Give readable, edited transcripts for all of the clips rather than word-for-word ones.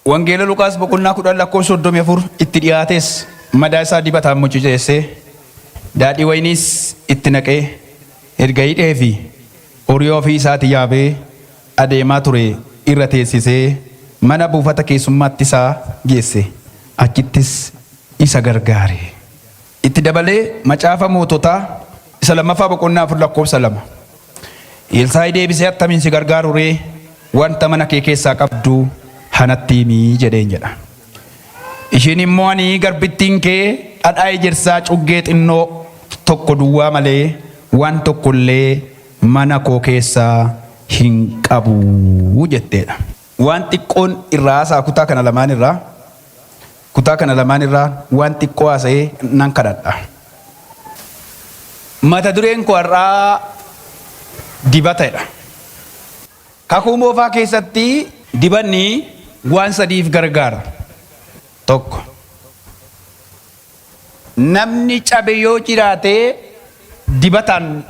Wangeela Luqaas boqonnaa 10 lakkoofsa 34 itti dhiyaates madaa isaa dibataan mucuceessee, daadhii wayiniis itti naqee, erga hidhee fi horii ofii isaatii yaabee adeemaa ture irra teessisee mana buufata keessummaatti isaa geesse, achittis isa gargaare. Itti dabalee Macaafa Moototaa isa lammaffaa boqonnaa 4 lakkoofsa 2. Elsaa'i deebisee attamiin si gargaaru ree? Wanta mana kee keessaa qabdu hanatti himi jedheen jedha. Ishiin immoo ani garbittiin kee dhadhaa ejersaa cuggee xinnoo tokko duwwaa malee waan tokko illee mana koo keessaa hin qabu jetteedha. Waan xiqqoon irraa haasa'a kutaa kana lamaan irraa. Kutaa kana lamaan irraa waan xiqqoo haasa'ee nan kadhadha. Mata dureen koo har'aa dibata jedha. Kakuu Moofaa keessatti dibanni waan sadiif gargaara. Tokko. Namni cabe yoo jiraate dibataan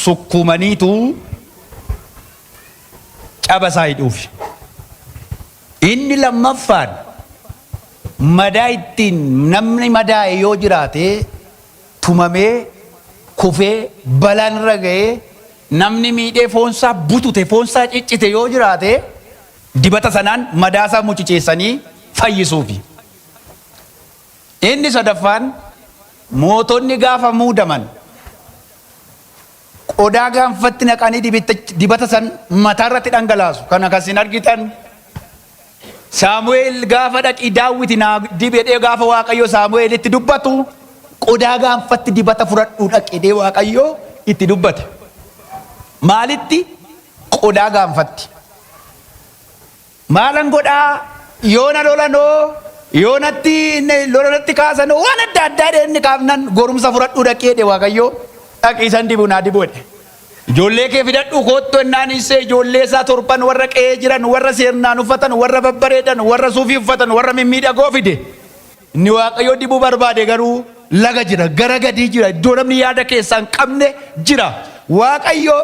sukkuumaniitu caba isaa hidhuufi. Inni lammaffaan madaa ittiin namni madaa'e yoo jiraate tumamee, kufee, balaan irra ga'ee, namni miidhee foonsaa butute, foonsaa ciccite yoo jiraate dibata sanaan madaasaa mucuceessanii fayyisuufi. Inni sadaffaan mootonni gaafa muudaman qodaa gaanfatti naqanii dibata san mataarratti dhangalaasu. Kana kan isin argitan Saamu'eel gaafa dhaqii Daawwiti naa dibi jedhee gaafa Waaqayyo Saamu'eelitti dubbatu qodaa gaanfatti dibata fudhadhuu dhaqi jedhee Waaqayyo itti dubbate. Maalitti? Qodaa gaanfatti. Maalan godhaa yoo na lolanoo yoo natti lola natti kaasanoo waan adda addaa jedhee inni kaafnan gorumsa fudhadhuu dhaqi jedhe Waaqayyo dhaqi isan dibu naa dibu jedhe. Ijoollee kee fidadhuu koottu ennaan isee ijoollee isaa torban warra qe'ee jiran warra seernaan uffatan warra babbareedan warra suufii uffatan warra mimmiidhagoo fide. Inni Waaqayyo dibuu barbaade garuu laga jira gara gadii jira iddoo namni yaada keessaa hin qabne jira. Waaqayyo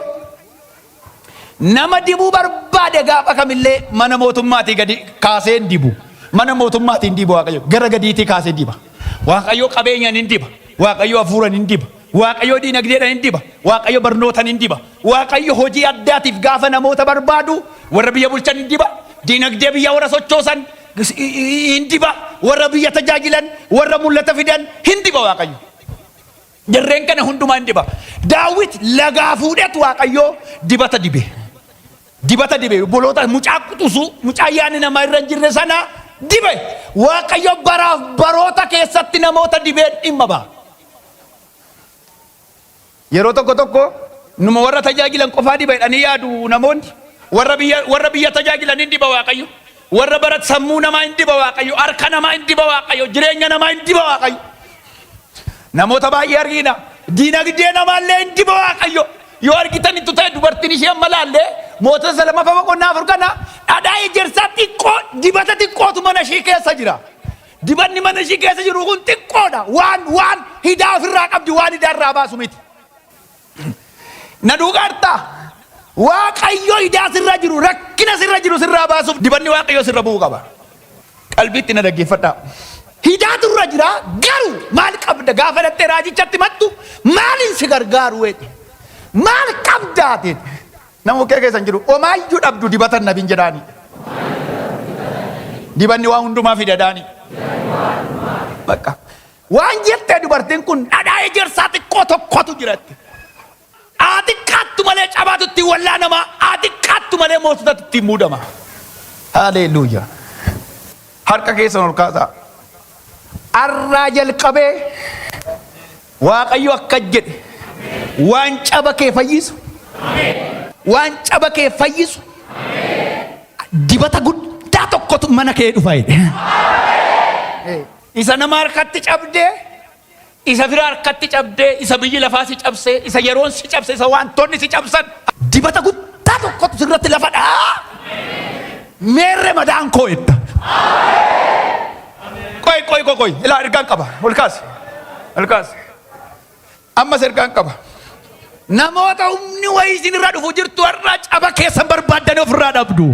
Nama dibuu barbaade gaafa kamillee mana mootummaatii gadi kaasee hin dibu. Mana mootummaatii hin dibu Waaqayyo. Gara gadiitii kaasee diba. Waaqayyo qabeenyaan hin diba. Waaqayyo hafuuran hin diba. Waaqayyo diinagdeedhaan hin diba. Waaqayyo barnootaan hin diba. Waaqayyo hojii addaatiif gaafa namoota barbaadu warra biyya bulchan hin diba. Diinagdee biyyaa warra sochoosan hin diba. Warra biyya tajaajilan, warra mul'ata fidan hin diba Waaqayyo. Jarreen kana hundumaa in diba. Daawit lagaa fuudheet Waaqayyoo dibata dibe. Dibata dibe. Obboloota mucaa quxusuu, mucaa yaadni namaa irra hin jirre sana dibe. Waaqayyo baraaf baroota keessatti namoota dibeen dhimma ba'a. Yeroo tokko tokko numa warra tajaajilan qofaa diba jedhanii yaadu namoonni. Warra biyya tajaajilan hin diba Waaqayyo. Warra barat sammuu namaa hin diba Waaqayyo. Harka namaa hin diba Waaqayyo. Jireenya namaa hin diba Waaqayyo. Namoota baay'ee argina. Dinagdee namaallee hin diba Waaqayyo. Yoo argitan ittu ta'e dubartiin ishee amma laallee mootota isa lammaffaa boqonnaa 4 kana dhadhaa ejersaa xiqqoo dibata xiqqootu mana ishii keessa jira. Dibanni mana ishii keessa jiru kun xiqqoodha. Waan hidaa ofirraa qabdi waan hidaa irraa baasu miti. Na duukaa jirtaa? Waaqayyo idaa sirra jiru, rakkina sirra jiru sirraa baasuuf dibanni Waaqayyo sirra bu'uu qaba. Qalbiitti na dhaggeeffadhaa. Hidaatu irra jira garuu maal qabda gaafa dhattee raajichatti mattu maaliin si gargaaru jedhe. Maal qabdaa jedhe. Nama bukkee keessan jiru omaayyuu dhabdu dibatan nabin jedhaani. Dibanni waa hundumaa fidadaani. Bakka. Waan jette dubartiin kun dhadhaa ejersaa xiqqoo tokkotu jira jette. Haa xiqqaattu malee cabaatu ittiin wallaanama, haa xiqqaattu malee moototatu ittiin muudama. Haleluuyaa. Harka keessan ol kaasaa. Arraa jalqabee Waaqayyo akka jedhe waan caba kee fayyisu, waan caba kee fayyisu dibata guddaa tokkotu mana kee dhufa jedhe. Isa nama harkatti cabdee, isa fira harkatti cabdee, isa biyyi lafaa si cabsee, isa yeroon si cabse, isa wantoonni si cabsan. Dibata guddaa tokkotu sirratti lafa dha'a. Meerre madaan koo jetta. Qoy qoy qoy qoy ilaa ergaan qaba. Ol kaasi. Ol kaasi. Ammas ergaan qaba. Namoota humni wayii isin irraa dhufu jirtu har'a caba keessan barbaaddanii ofirraa dhabdu.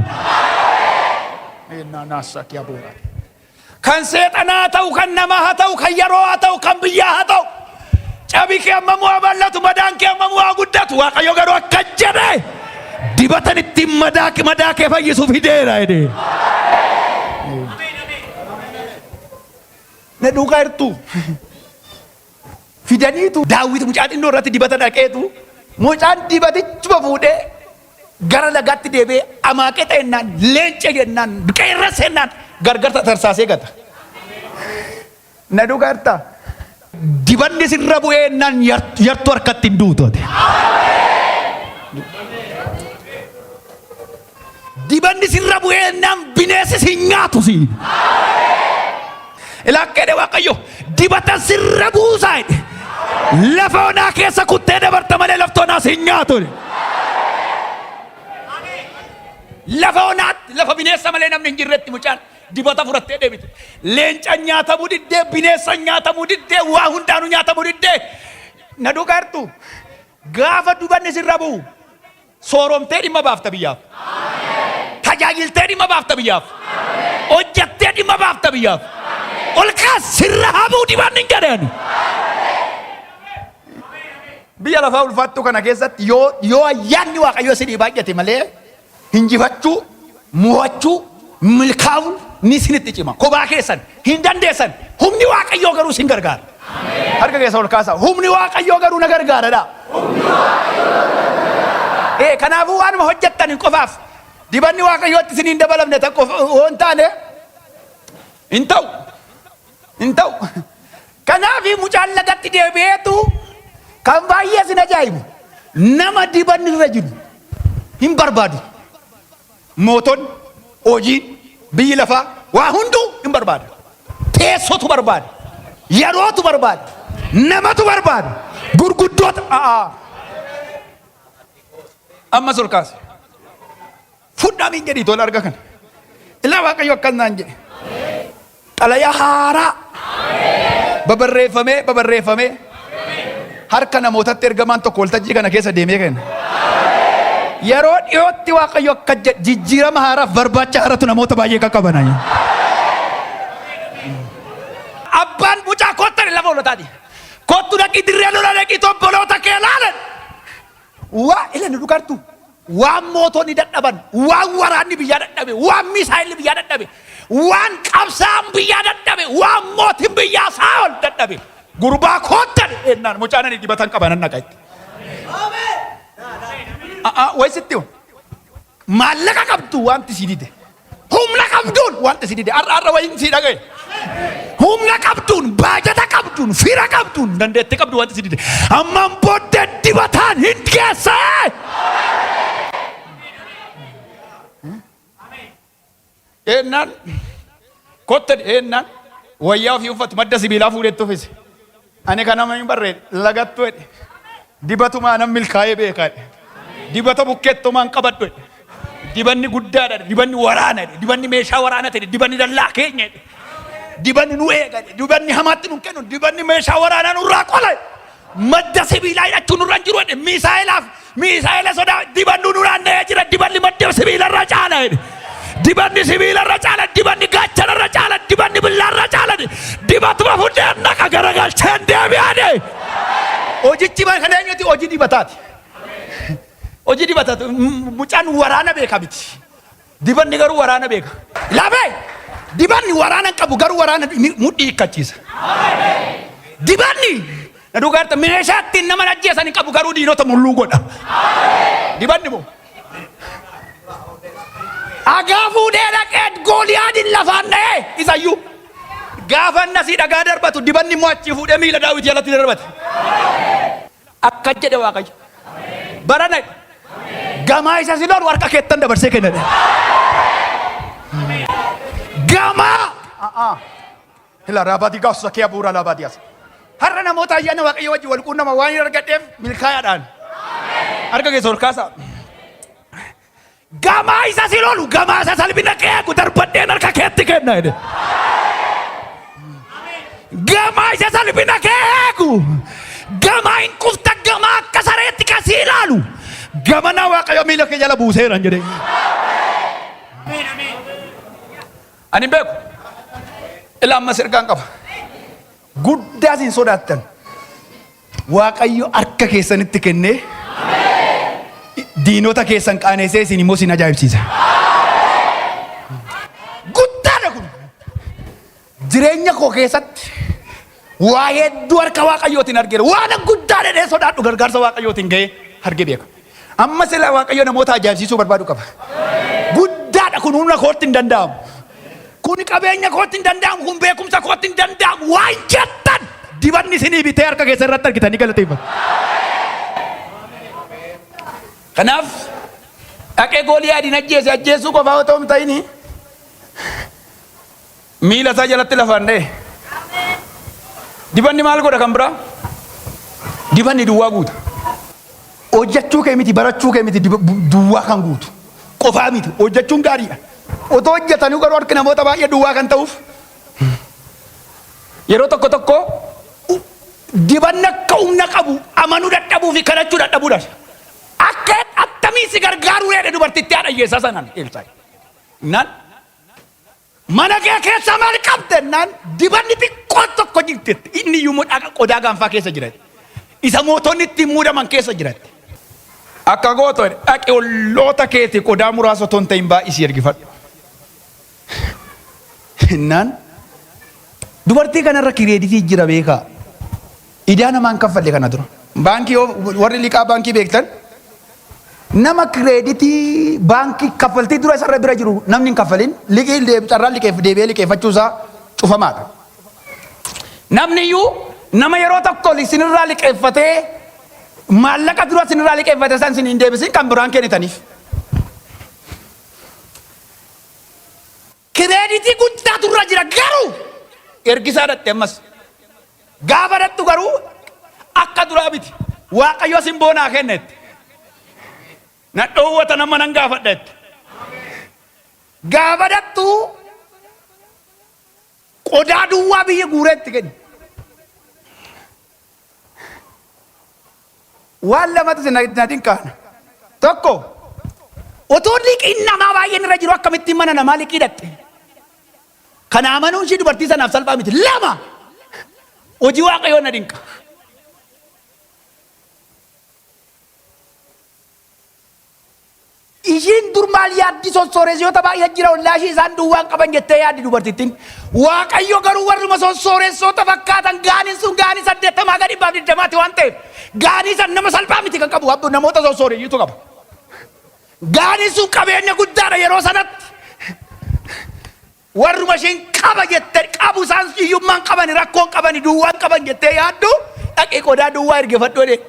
Kan seexanaa haa ta'u, kan namaa haa ta'u, kan yeroo haa ta'u, kan biyyaa haa ta'u. Cabi kee hammamuu haa bal'atu, madaan kee hammamuu haa guddatu. Waaqayyo garuu akka jedhe dibatan ittiin madaa madaa kee fayyisu fideera jedhe. Na duukaa jirtu. Fidaniitu Daawit mucaa xinnoo irratti dibata dhaqeetu mucaan dibatichuma fuudhee gara lagaatti deebi'ee amaaqexa jennaan leenca jennaan qeerransa jennaan gargar tatarsaasee gata. Na duukaa jirtaa? Dibanni sirra bu'ee jennaan yartuu harkatti hin duutu ati. Dibanni sirra bu'ee jennaan bineensi si hin nyaatu si. Ilaakkee Waaqayyo dibata sirra buusaa jedhe. Lafa onaa keessa kuttee dabarta malee lafti onaa si hin nyaatu. jedhe. Lafa onaatti lafa bineensa malee namni hin jirretti mucaan dibata fudhattee deebite. Leenca nyaatamuu diddee bineensa nyaatamuu diddee waa hundaanuu nyaatamuu diddee. Na duukaa jirtu gaafa dibanni sirra bu'u Sooromtee dhimma baafta biyyaaf. Tajaajiltee dhimma baafta biyyaaf. Hojjattee dhimma baafta biyyaaf. Ol kaas sirra habuu dibanni hin jedheen. Biyya lafaa ulfaattuu kana keessatti yoo yoo ayyaanni Waaqayyoo isinii baay'ate malee hinjifachuu, mo'achuu, milkaa'uun ni isinitti cima. Kophaa keessan hin dandeessan. Humni Waaqayyoo garuu isin gargaara. Harka keessa ol kaasaa. Humni Waaqayyoo garuu na gargaara dha. Ee kanaafuu waanuma hojjettan qofaaf dibanni Waaqayyootti isin hin dabalamne takka yoo hin taane hin ta'u. Hin ta'u. Kanaaf mucaan lagatti deebi'eetu kan baay'ee isin ajaa'ibu nama dibanni irra jiru hin barbaadu. Mootonni, hojiin, biyyi lafaa waa hunduu hin barbaada. Teessotu barbaada. Yerootu barbaada. Namatu barbaada. Gurguddoota. A'aa. Ammas ol kaase. Fudhaa miin jedhii tola arga kana. Ilaa Waaqayyo akkas naan jedhe. Xalayaa haaraa babarreeffamee babarreeffamee harka namootatti ergamaan tokko waltajjii kana keessa deemee kenna. Yeroo dhiyootti Waaqayyo akka jedhe jijjiirama haaraaf barbaacha haaratu namoota baay'ee qaqqabana. Abbaan mucaa kottan lafa hoolotaati. Kottu dhaqii dirree lola dhaqii obboloota kee laalan. Waa ila nu dhugartu waan mootonni dadhaban, waan waraanni biyyaa dadhabe, waan misaa'illi biyyaa dadhabe, waan qabsaa'aan biyyaa dadhabe, waan mootiin biyyaa Saa'ol dadhabe. Gurbaa koottan ennaan mucaan ani dibatan qaba nan naqa itti. A'aa wayi sitti hima. Maallaqa qabdu wanti si dide. Humna qabduun wanti si dide. Har'a har'a wayiin si dhagaye. Humna qabduun, baajata qabduun, fira qabduun, dandeettii qabdu wanti si dide. Ammaan booddee dibataan hin geessee. Eennaan kotta eennaan wayyaa ofii uffatu madda sibiilaa fuudhetti uffise. Ani kana hin barree lagattu jedhe. Dibatumaa nan milkaa'ee beekaa jedhe. Dibata bukkeettumaan qabadhu jedhe. Dibanni guddaadha jedhe. Dibanni waraana jedhe. Dibanni meeshaa waraana ta'e. Dibanni dallaa keenya jedhe. Dibanni nu eega jedhe. Dibanni hamaatti nu kennu. Dibanni meeshaa waraanaa nurraa qola jedhe. Madda sibiilaa hidhachuun nurra hin jiru jedhe. Miisaa'ilaaf miisaa'ila sodaa dibannu nu naanna'ee jira. Dibanni madda sibiilarra caala jedhe. Dibanni sibiilarra caala, dibanni gaachanarra caala, dibanni billaarra caala jedhe. Dibatuma fudheen naqa garagalcheen deebi'a jedhe. Hojichi kan eenyuti? Hojii dibataati. Hojii dibataati. Mucaan waraana beeka miti. Dibanni garuu waraana beeka. Lafee! Dibanni waraana hin qabu garuu waraana ni- mudhii hiikkachiisa. Dibanni na duukaa jirta meeshaa ittiin nama ajjeesan hin qabu garuu diinota mulluu godha. Dibanni moo? Dhagaa fuudhee dhaqee Gooliyaadin lafaan dha'ee isayyuu. Gaafa inni asii dhagaa darbatu dibanni immoo achii fuudhee miila Daawit jalatti darbate. Akka jedhe Waaqayyo. Barana gamaa isa si lolu harka keettan dabarsee kenna. Gamaa! Ila raabadii gaafsa kee abuura laabadiyaas. Har'a namoota ayyaana Waaqayyo wajjin wal quunnama waan hin argadheef milkaayaadhaan. Harka keessa ol kaasaa. Gamaa isa si lolu, gamaa isa salphina kee eegu darbadheen harka keetti kenna jedhe. Gamaa isa salphina kee eegu, gamaa hin qufta, gamaa akka sareetti kan si ilaalu. Gamana Waaqayyo miila kee jala buuseera jedhe. Ani hin beeku. Ilaa ammas ergaan qaba. Guddaas hin sodaattan. Waaqayyo harka keessanitti kennee diinota keessan qaaneessee isin immoo isin ajaa'ibsiisa. Guddaadha kun. Jireenya koo keessatti waa hedduu harka Waaqayyootiin argeera. Waan guddaa dhedhee sodaadhu gargaarsa Waaqayyootiin ga'ee argee beeka. Amma sila Waaqayyo namoota ajaa'ibsiisuu barbaadu qaba. Guddaadha kun humna kootti hin danda'amu. Kun qabeenya kootti hin danda'amu, kun beekumsa kootti hin danda'amu. Waan jettan dibanni isinii bitee harka keessan irratti argitanii galateeffatu. Kanaaf dhaqee Gooliyaadiin ajjeese ajjeesuu qofaa otoo hin ta'in miila isaa jalatti lafaan dha'e. Dibanni maal godha kan biraa? Dibanni duwwaa guuta. Hojjechuu kee miti barachuu kee miti duwwaa kan guutu. Qofaa miti hojjechuun gaariidha. Otoo hojjetanii garuu harki namoota baay'ee duwwaa kan ta'uuf yeroo tokko tokko dibanni akka humna qabu amanuu dadhabuu fi kadhachuu dadhabuudha. Akka attamii si gargaaruu jedhe dubartittii haadha hiyyeessaa sanaan Elsaa'i. Naan Mana kee keessaa maal qabda jennaan dibanni xiqqoon tokko jirti jette. Inni iyyuu immoo dhaqa qodaa gaanfaa keessa jira jette. Isa mootonni ittiin muudaman keessa jira jette. Akka gootu jedhe, dhaqi olloota keetii qodaa muraasa otoo hin ta'in baay'isii ergifadhu. Jennaan dubartii kanarra kireeditii jira beekaa. Idaa namaan kaffalle kana dura. Baankii yoo warri liqaa baankii beektan nama kireeditii baankii kaffaltii dura isarra bira jiru namni hin kaffalin liqii carraan liqeef deebi'ee liqeeffachuu isaa cufamaadha. Namni iyyuu nama yeroo tokko isinirraa liqeeffatee maallaqa dura isinirraa liqeeffate san isin hin deebisin kan biraan kennitaniif. Kireeditii guddaatu irra jira garuu ergisaa dhatte ammas. Gaafa dhattu garuu akka duraa miti. Waaqayyo simboo naa kenna jette. Na dhoowwata nama nan gaafadha jette. Gaafa dhattu qodaa duwwaa biyya guuree itti kenne. Waan lamatu isin na dinqaana. Tokko otoo liqiin namaa baay'een irra jiru akkamittiin mana namaa liqii dhatte? Kana amanuun ishii dubartii sanaaf salphaa miti. Lama hojii Waaqayyoo na dinqa. Ishiin dur maal yaaddi sossooressoota baay'ee jira ollaa ishii isaan duwwaan qaban jettee yaaddi dubartittiin. Waaqayyo garuu warruma sossooressoota fakkaatan gaaniin sun gaanii saddeettamaa gadi dhibbaaf digdamaati waan ta'eef gaanii san nama salphaa miti kan qabu abbo namoota sossooreyyuutu qaba. Gaaniin sun qabeenya guddaadha yeroo sanatti. Warruma isheen qaba jette qabu isaan hiyyummaan qabani rakkoon qabani duwwaan qaban jettee yaaddu dhaqii qodaa duwwaa ergifadhu jedhee.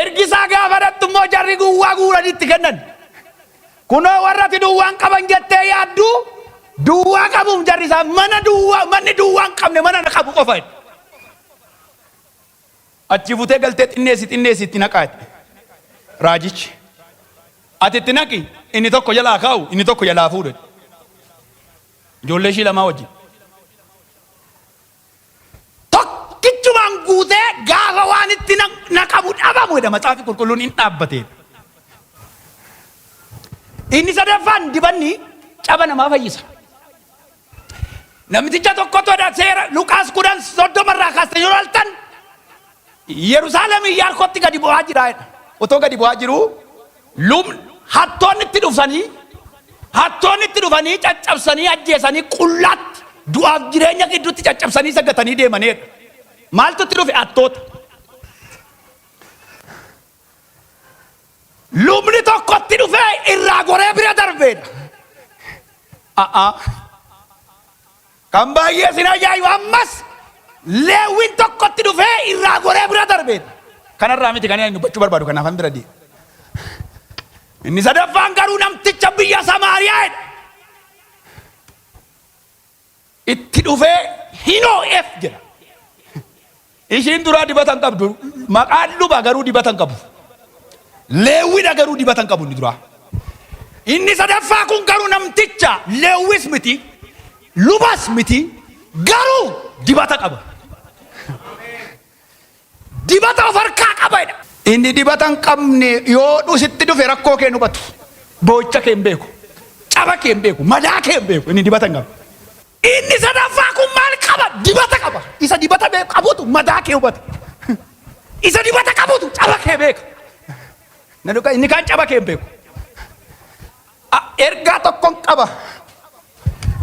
Ergisaa gaafa dhattu immoo jarri duwwaa guuranii itti kennan. Kunoo warra ati duwwaan qaban jettee yaaddu duwwaa qabuuf jarri isaan mana duwwaa manni duwwaan qabne mana na qabu qofa jedhe. Achi futee galtee xinneessi xinneessi itti naqaa jedhe. Raajichi. Ati itti naqi inni tokko jalaa kaa'u inni tokko jalaa fuudhu jedhe. Ijoollee ishii lamaa wajjin. Tokkichumaan guutee gaafa waan itti naqamu dhabamu jedha macaafi qulqulluun hin dhaabbateedha. Inni sadaffaan dibanni caba namaa fayyisa. Namticha tokkotu jedha seera Luqaas 10:30 irraa kaastee yoo ilaaltan Yerusaalem Iyyaarkootti gadi bu'aa jira jedha. Otoo gadi bu'aa jiruu lubni hattoonni itti dhufanii hattoonni itti dhufanii caccabsanii ajjeesanii qullaatti du'aaf jireenya gidduutti caccabsanii isa gatanii deemaniidha. Maaltu itti dhufe? Hattoota. Lubni tokko itti dhufee irraa goree bira darbeedha. A'aa. Kan baay'ee isin ajaa'ibu ammas Leewwiin tokko itti dhufee irraa goree bira darbeedha. Kanarraa miti kan inni dubbachuu barbaadu kanaafan bira deema. Inni sadaffaan garuu namticha biyya Samaariyaa jedha. Itti dhufee hin hoo'eef jedha. Ishiin duraa dibata hin qabdu. Maqaan luba garuu dibata hin qabu. Leewwidha garuu dibata hin qabu inni duraa. Inni sadaffaa kun garuu namticha Leewwis miti, lubas miti, garuu dibata qaba. Dibata of harkaa qaba jedha. Inni dibata hin qabne yoo sitti dhufe rakkoo kee hin hubatu. Boo'icha kee hin beeku. Caba kee hin beeku. Madaa kee hin beeku. Inni dibata hin qabu. Inni sadaffaa kun maal qaba? Dibata qaba. Isa dibata qabutu madaa kee hubata. Isa dibata qabutu caba kee beeka. Na dhugaa inni kaan caba kee hin beeku. Ergaa tokkon qaba.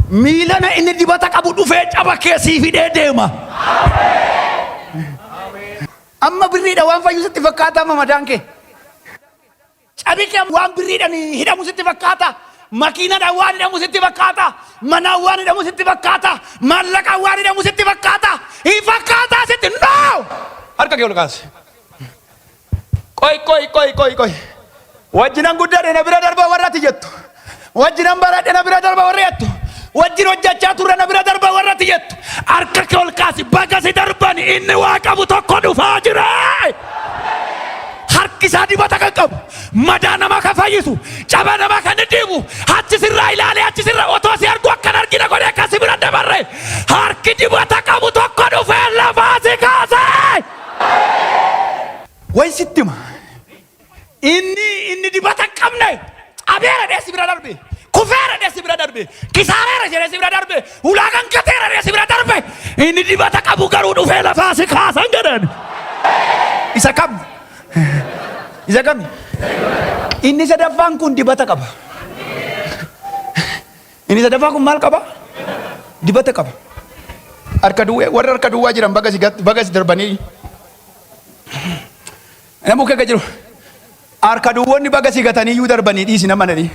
Miilana inni dibata qabu dhufee caba kee sii fidee deema. Amma birriidha waan fayyu sitti fakkaata amma madaan kee. Cabi kee waan birriidhaan hidhamu sitti fakkaata. Makiinadhaan waan hidhamu sitti fakkaata. Manaan waan hidhamu sitti fakkaata. Maallaqaan waan hidhamu sitti fakkaata. Hin fakkaataa sitti no! Harka kee ol kaasi. Qoy qoy qoy qoy qoy. Wajjinan guddadhe na bira darba warra ati jettu. Wajjinan baradhe na bira darba warra jettu. Wajjin hojjechaa turre na bira darba warra ati jettu. Harka kee ol kaasi baga si darban inni waa qabu tokko dhufaa jira. Harki isaa dibata kan qabu, madaa namaa kan fayyisu, caba namaa kan dhidhiibu, achi sirraa ilaalee achi sirraa otoo si argu akkan argina godhee akka si bira dabarre harki dibata qabu tokko dhufee lafaa si kaase. Wayi sitti hima. Inni inni dibata hin qabne cabeera jedhee si bira darbe. Kufeera jedhee si bira darbe. Kisaareera jedhee si bira darbe. Ulaa gangateera jedhee si bira darbe. Inni dibata qabu garuu dhufee lafaa si kaasan jedhan. Isa kam? Isa kami? Inni sadaffaan kun dibata qaba. Inni sadaffaa kun maal qaba? Dibata qaba. Harka duwwee warra harka duwwaa jiran baga si baga si darbanii. Nama bukkee akka jiru. Harka duwwoonni baga si gatanii iyyuu darbanii dhiisi nama nani.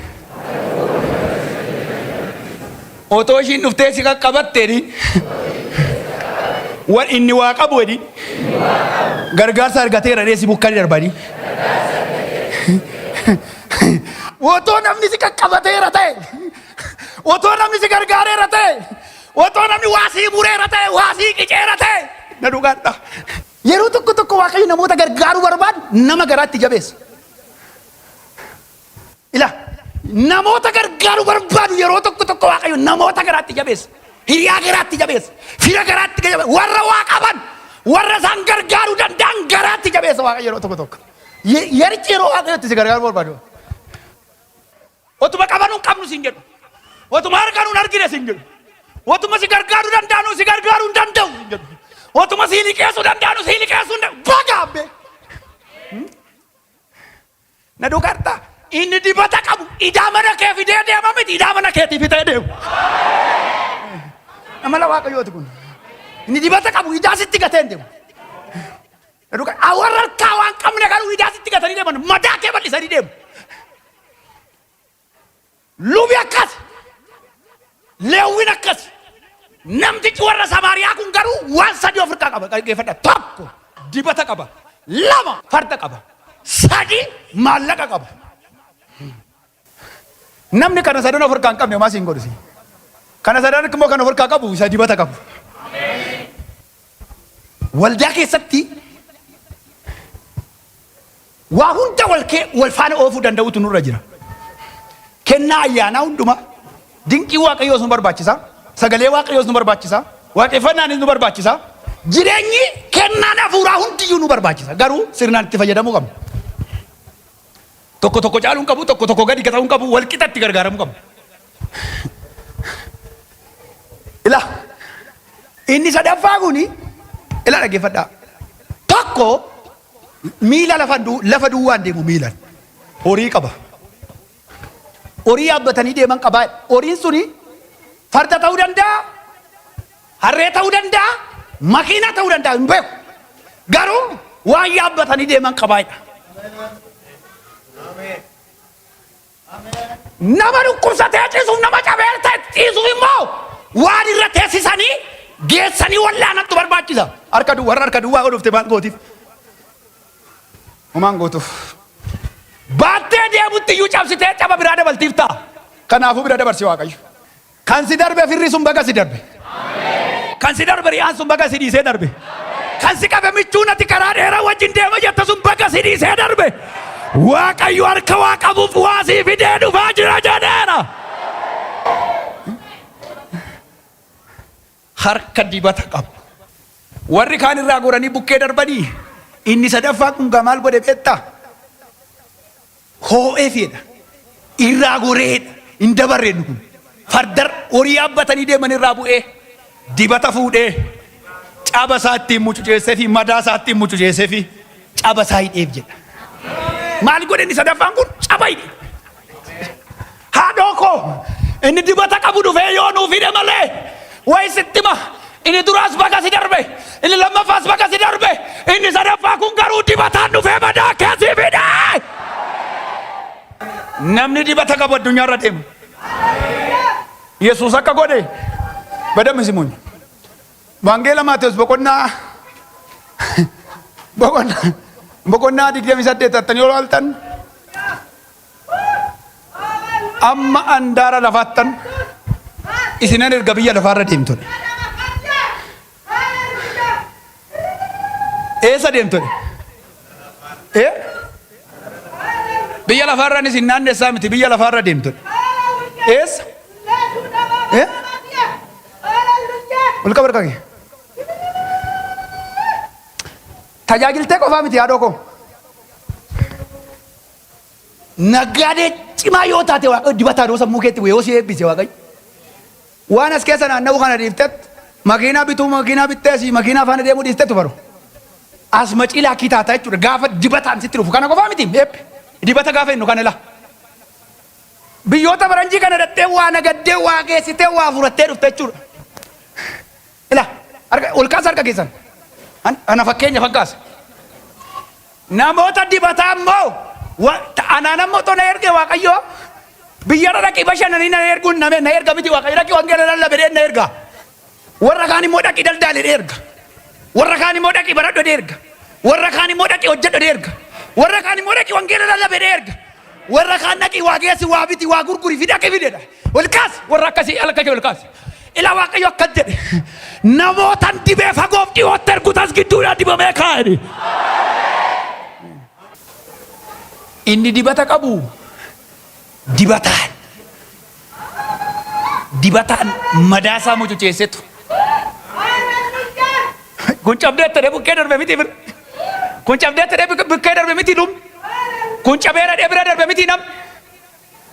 Otoo ishiin dhuftee si qaqqabatteeni. Wan inni waa qabu jedhi. Gargaarsa argateera jedhee si bukkanii darbanii. Otoo namni si qaqqabateera ta'e, otoo namni si gargaareera ta'e, otoo namni waa sii mureera ta'e, waa sii qiceera ta'e, na dhugaadha. Yeroo tokko tokko Waaqayyo namoota gargaaruu barbaadu nama garaatti jabeessa. Ila namoota gargaaruu barbaadu yeroo tokko tokko Waaqayyo namoota garaatti jabeessa. Hiriyaa garaatti jabeessa. Fira garaatti jabeessa. Warra waa qaban, warra isaan gargaaruu danda'an garaatti jabeessa Waaqayyo yeroo tokko tokko. Yerichi yeroo Waaqayyo itti si gargaaruu barbaadu. Otuma qabanuu hin qabnu siin jedhu. Otuma arganuu hin argine siin jedhu. Otuma si gargaaruu danda'anu si gargaaruu hin danda'u siin jedhu. Otuma si liqeessuu danda'anu si liqeessuu hin danda'u. Baga abbee. Na dhugarta. Inni dibata qabu idaa mana kee fidee deema miti idaa mana keetii fitee deemu. Amala Waaqayyooti kun. Inni dibata qabu idaa sitti gatee hin deemu. Na dhuga warra harkaa waan qabne garuu idaa sitti gatanii deeman madaa kee bal'isanii deemu. Lubi akkas. Leewwiin akkas. Namtichi warra Samaariyaa kun garuu waan sadii of harkaa qaba. Dhaggeeffadha. Tokko dibata qaba. Lama farda qaba. Sadi maallaqa qaba. Namni kana sadan of harkaa hin qabne homaa siin godhu. Kana sadan immoo kan of harkaa qabu isa dibata qabu. Waldaa keessatti Waa hunda wal kee wal faana oofuu danda'utu nurra jira. Kennaa ayyaanaa hundumaa, dinqii Waaqayyoos nu barbaachisa, sagalee Waaqayyoos nu barbaachisa, waaqeffannaanis nu barbaachisa. Jireenyi kennaan hafuuraa hundiyyuu nu barbaachisa. Garuu sirnaan itti fayyadamuu qabna. Tokko tokko caaluu hin qabu, tokko tokko gadi ta'uu hin qabu, wal qixa itti gargaaramuu qabna. Ila inni sadaffaa kuni ila dhaggeeffadhaa. Tokko Miila lafa du- lafa duwwaan deemu miilan. Horii qaba. Horii yaabbatanii deeman qabaa. Horiin suni farda ta'uu danda'a, harree ta'uu danda'a, makiinaa ta'uu danda'a hin beeku. Garuu waan yaabbatanii deeman qabaadha. Nama dhukkubsatee ciisuuf nama cabee ciisuuf immoo waan irra teessisanii geessanii wal'aanantu barbaachisa. Harka duwwaa warra harka duwwaa yoo dhufte maal gootiif? Homaan gootuuf. Baattee deemutti iyyuu cabsitee caba biraa dabaltiif ta'a. Kanaafuu bira dabarsi Waaqayyo. Kan si darbe firri sun baga si darbe. Kan si darbe ri'aan sun baga si dhiisee darbe. Kan si qabe michuun ati karaa dheeraa wajjin deema jette sun baga si dhiisee darbe. Waaqayyo harka waa qabuuf waa sii fidee dhufaa jira jedheera. Harka dibata qabu. Warri kaan irraa goranii bukkee darbanii inni sadaffaa kun gaa maal godhe beektaa? Hoo'eefidha. Irraa goreedha. hin dabarre inni kun. Fardar horii yaabbatanii deeman irraa bu'ee dibata fuudhee caba isaa ittiin mucuceessee fi madaa isaa ittiin mucuceessee fi caba isaa hidheef jedha. Maal godhe inni sadaffaan kun caba hidhe. Haadhoo koo inni dibata qabu dhufee yoo nuuf hidhe malee wayi sitti hima inni duraas baga si darbe inni lammaffaas baga si darbe inni sadaffaa kun garuu dibataan dhufee madaa kee siif hidhe. Namni dibata qabu addunyaarra deema. Yesuus akka godhe badammi simuun. Wangeela Maatewos boqonnaa boqonnaa boqonnaa 28 attanii yoo ilaaltan amma andaara lafaattan isinan erga biyya lafaarra deemtone. Eessa deemtone? Ee? Biyya lafaarraan isin naannessaa miti biyya lafaarra deemtone. Eessa? Ee? Ol qaba harka kee. Tajaajiltee qofaa miti haadhoo koo. Naggaadee cimaa yoo taate waaqayyo dibataan yoo sammuu keetti bu'e yoo si eebbise waaqayyo. Waan as keessa naanna'u kana dhiiftet makiinaa bituu makiinaa bittee asii makiinaa faana deemuu dhiiftetu baru. As macii laakii taata jechuudha gaafa dibataan sitti dhufu kana qofaa miti eebbi dibata gaafa jennu kana laa. Biyyoota faranjii kana dhattee waa nagaddee waa geessitee waa furattee dhufte jechuudha. Ila harka ol kaasa harka keessan. Ana fakkeenya fakkaasa. Namoota dibataa immoo anaan ammoo otoo na erge Waaqayyo biyyarra dhaqii bashannanii na erguun na na erga miti Waaqayyo dhaqii wangeela lallabe jedhee na erga. Warra kaan immoo dhaqii daldaali jedhee erga. Warra kaan immoo dhaqii baradhu jedhee erga. Warra kaan immoo dhaqii hojjedhu jedhee erga. Warra kaan immoo dhaqii wangeela lallabe jedhee erga. Warra kaan dhaqii waa geessi waa biti waa gurguri fi dhaqii fidedha. Ol kaasi warra akkasii alka kee ol kaasi. Ilaa Waaqayyo akkas jedhe namootan dibee fagoof dhiyootti ergutas gidduudhaa dibamee kaa'e. Inni dibata qabu dibataan dibataan madaasaa mucuceessetu. Kun cabdeetta dee bukkee darbe miti bir. Kun cabdeetta dee bukkee darbe miti lum. Kun cabeera dee bira darbe miti nam.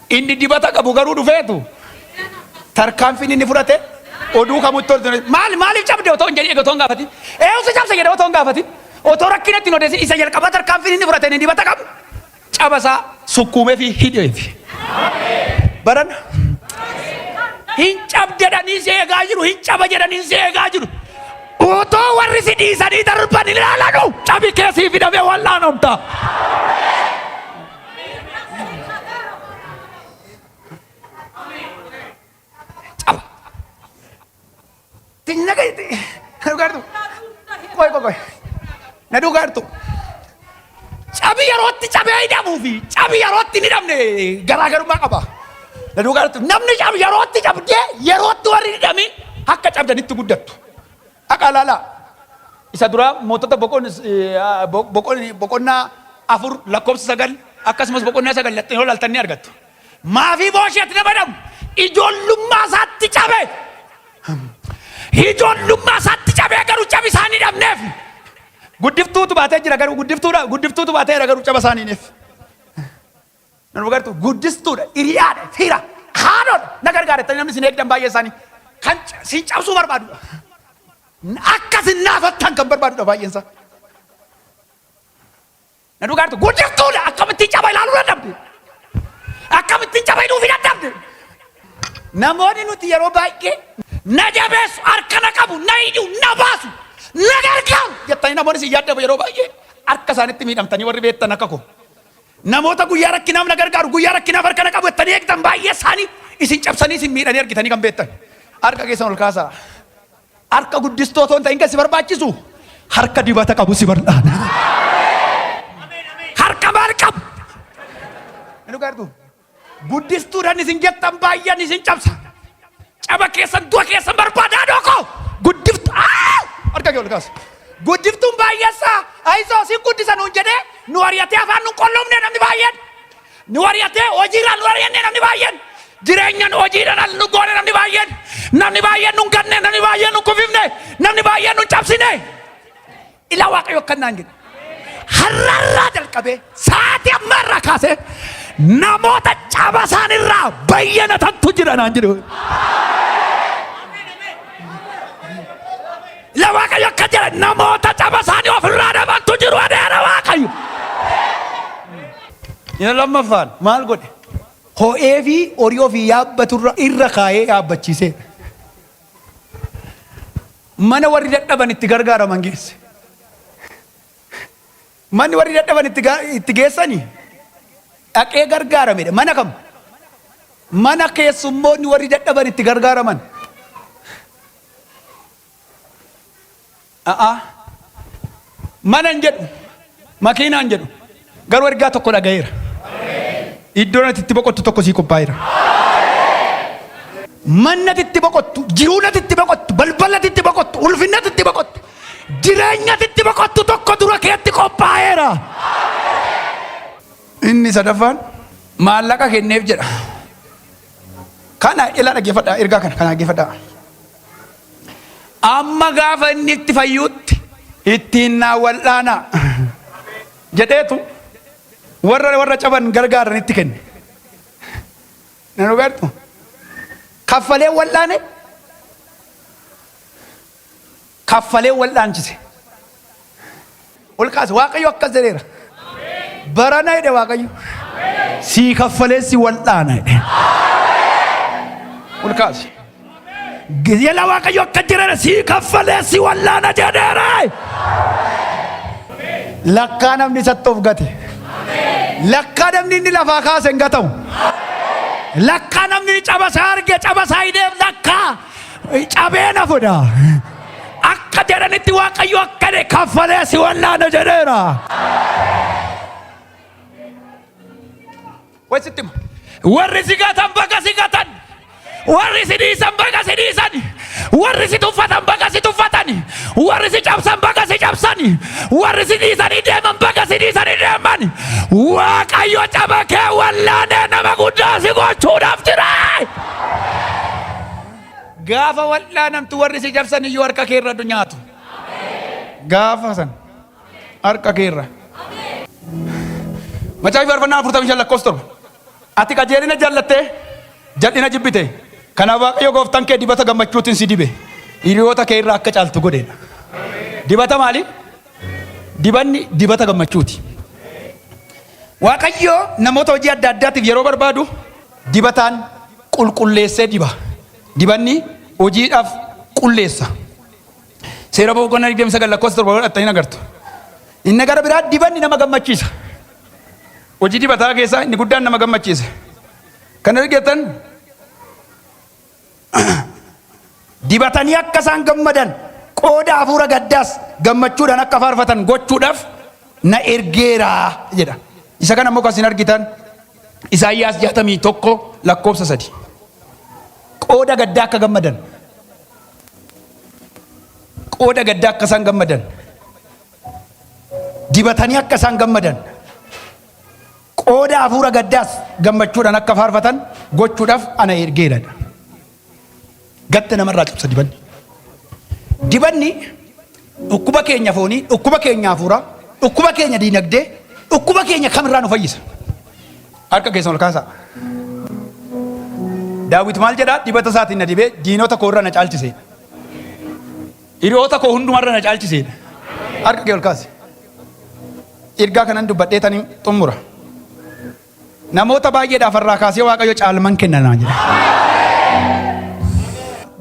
Inni dibata qabu garuu dhufeetu tarkaanfiin inni fudhate oduu kamutti ol maal maaliif cabde otoo hin jedhin otoo hin gaafatin eenyu si cabse jedhee otoo hin gaafatin otoo rakkina ittiin odeessin isa jalqabaa tarkaanfiin inni fudhate inni dibata qabu caba isaa sukkuumee fi hidheefi. Barana hin cabde jedhanii si eegaa jiru hin caba jedhanii si eegaa jiru. Otoo warri si dhiisanii darban ilaalanu cabi kee siif hidhamee wal'aanamta. Caba. Tinna gaiti. Na dhugaartu. Qoy qoy qoy. Na dhugaartu. Cabi yerootti cabee hidhamuu fi cabi yerootti hin hidhamne garaagarummaa qaba. Na dhugaartu. Namni cabi yerootti cabdee yerootti warri hin hidhamin akka cabdanitti guddattu. Dhaqaa ilaalaa. Isa duraa mootota boqonnaa 4 lakkoofsa 9 akkasumas boqonnaa 9 laxxanii yoo ilaaltan ni argattu. Maafii Boosheet nama jedhamu ijoollummaa isaatti cabe. Ijoollummaa isaatti cabee garuu cabi isaa hin hidhamneef. Guddiftuutu baatee jira garuu guddiftuudha guddiftuutu baatee jira garuu caba isaa hin hineef. Nan gartu guddistuudha, hiriyaadha, fira, haadhoodha. Na gargaara jettanii namni isin eegdan baay'ee isaanii kan sin cabsuu barbaadudha. Akka isin naafattan kan barbaadudha baay'een isaa. Na dhugaartu guddiftuudha akkamittiin caba ilaaluu dadhabde. Akkamittiin caba hidhuuf hin dadhabde. Namoonni nuti yeroo baay'ee na jabeessu, harka na qabu, na hidhu, na baasu, na gargaaru jettanii namoonni isin yaaddamu yeroo baay'ee harka isaanitti miidhamtanii warri beektan akka koo. Namoota guyyaa rakkinaaf na gargaaru, guyyaa rakkinaaf harka na qabu jettanii eegdan baay'ee isaanii isin cabsanii isin miidhanii argitanii kan beektan. Harka keessan ol kaasaa. Harka guddistoo otoo hin ta'in kan si barbaachisu harka dibata qabu si barbaada. Harka maal qabu? Inni dhugaartu. Guddistuudhaan isin jettan baay'een isin cabsa. Caba keessan du'a keessan barbaadaa dhookoo. Guddiftu harka kee ol kaasi. Guddiftuun baay'eessaa ayisoo sin guddisa nuun jedhee nu ari'atee afaan nu qolloofne namni baay'een. Nu ari'atee hojiirraa nu ari'anne namni baay'een. Jireenyan hojiidhaan al nu goone namni baay'een. Namni baay'een nu ganne namni baay'een nu kufifne namni baay'een nu cabsine. Ilaa Waaqayyo akkan naan jedhe. Har'arraa jalqabee sa'aatii ammaarraa kaasee Namoota caba isaan irraa bayyanatantu jira naan jedhe. La Waaqayyo akka jedhe namoota caba isaanii ofirraa dhabantu jiru adeera Waaqayyo. Inni lammaffaan maal godhe? Ho'ee fi horii ofii yaabbaturra irra kaayee yaabbachiisee. Mana warri dadhaban itti gargaaraman geesse. Manni warri dadhaban itti itti geessani dhaqee gargaaramedha. Mana kam? Mana keessummoonni warri dadhaban itti gargaaraman. A'aa. Mana hin jedhu. Makiinaa hin jedhu. Garuu ergaa tokko dhaga'eera. Iddoon ati itti boqottu tokko sii qophaa'eera. Manni ati itti boqottu, jiruun ati itti boqottu, balballi ati itti boqottu, ulfinni ati itti boqottu, jireenya ati itti boqottu tokko dura keetti qophaa'eera. Inni sadaffaan maallaqa kenneef jedha. Kana ila dhaggeeffadhaa, ergaa kana kana dhaggeeffadhaa. Amma gaafa inni itti fayyuutti ittiin naa wal'aanaa jedheetu warra warra caban gargaaranitti kenne. Nan hubattu? Kaffalee wal'aane kaffalee wal'aanchise. Ol kaase Waaqayyo akkas jedheera. Barana jedhe Waaqayyo. Sii kaffalee si wal'aana jedhe. Ol kaase. Yala Waaqayyo akka jedheera sii kaffalee si wal'aana jedheera. Lakkaa namni isatti of gate. Lakkaa namni inni lafaa kaase hin gatamu. Lakkaa namni inni caba isaa arge caba isaa hidheef lakkaa cabee na fudha. Akka jedhanitti Waaqayyo akka jedhe kaffalee si wallaana jedheera. Wai sitti hima. Warri si gatan baga si gatan. Warri si dhiisan baga si dhiisan. Warri si tuffatan baga si tuffatan. Warri si cabsan baga si cabsan. Warri si dhiisanii deeman baga si dhiisanii deeman. Waaqayyo caba kee wallaanee nama guddaa si gochuudhaaf jira. Gaafa wal'aanamtu warri si cabsan iyyuu harka kee irra nyaatu. Gaafa san harka kee irra. Macaafa Faarfannaa 45 lakkoofsa 7. Ati qajeelina jaallattee jal'ina jibbite. Kanaaf Waaqayyo gooftaan kee dibata gammachuutiin si dibe. Hiriyoota kee irraa akka caaltu godheedha. Dibata maali? Dibanni dibata gammachuuti. Waaqayyo namoota hojii adda addaatiif yeroo barbaadu dibataan qulqulleessee diba. Dibanni hojiidhaaf qulleessa. Seera boqonnaa 29 lakkoofsa 7 godhattanii agartu. Inni gara biraa dibanni nama gammachiisa. Hojii dibataa keessaa inni guddaan nama gammachiisa. Kan argatan dibatanii akka isaan gammadan qooda hafuura gaddaas gammachuudhaan akka faarfatan gochuudhaaf na ergeera jedha. Isa kana immoo kan isin argitan Isaayyaas 61 lakkoofsa 3. Qooda gaddaa akka gammadan. Qooda gaddaa akka isaan gammadan. Dibatanii akka isaan gammadan. Qooda hafuura gaddaas gammachuudhaan akka faarfatan gochuudhaaf ana ergeera. Gadda namarraa cabsa dibanni. Dibanni dhukkuba keenya foonii, dhukkuba keenya hafuuraa, dhukkuba keenya diinagdee, dhukkuba keenya kamirraa nu fayyisa. Harka keessan ol kaasaa. Daawit maal jedhaa? Dibata isaatiin na dibee diinota koo irra na caalchise. Hiriyoota koo hundumarra na caalchise. Harka kee ol kaasi. Ergaa kanan dubbadhee taniin xumura. Namoota baay'eedhaaf har'aa kaasee Waaqayyo caalman kenna naan jedhe.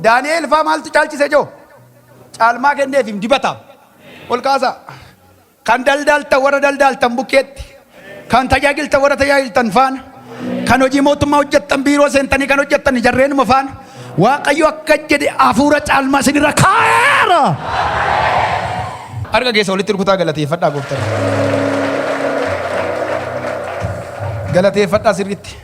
Daani'eel faa maaltu caalchise joo? Caalmaa kenneef hin dibataam. Ol kaasaa. Kan daldaaltan warra daldaaltan bukkeetti. Kan tajaajiltan warra tajaajiltan faana. Kan hojii mootummaa hojjettan biiroo seentanii kan hojjettan jarreenuma faana. Waaqayyo akka jedhe hafuura caalmaa isinirra kaa'eera. Harka keessa walitti rukutaa galateeffadhaa gooftaan. Galateeffadhaa sirriitti.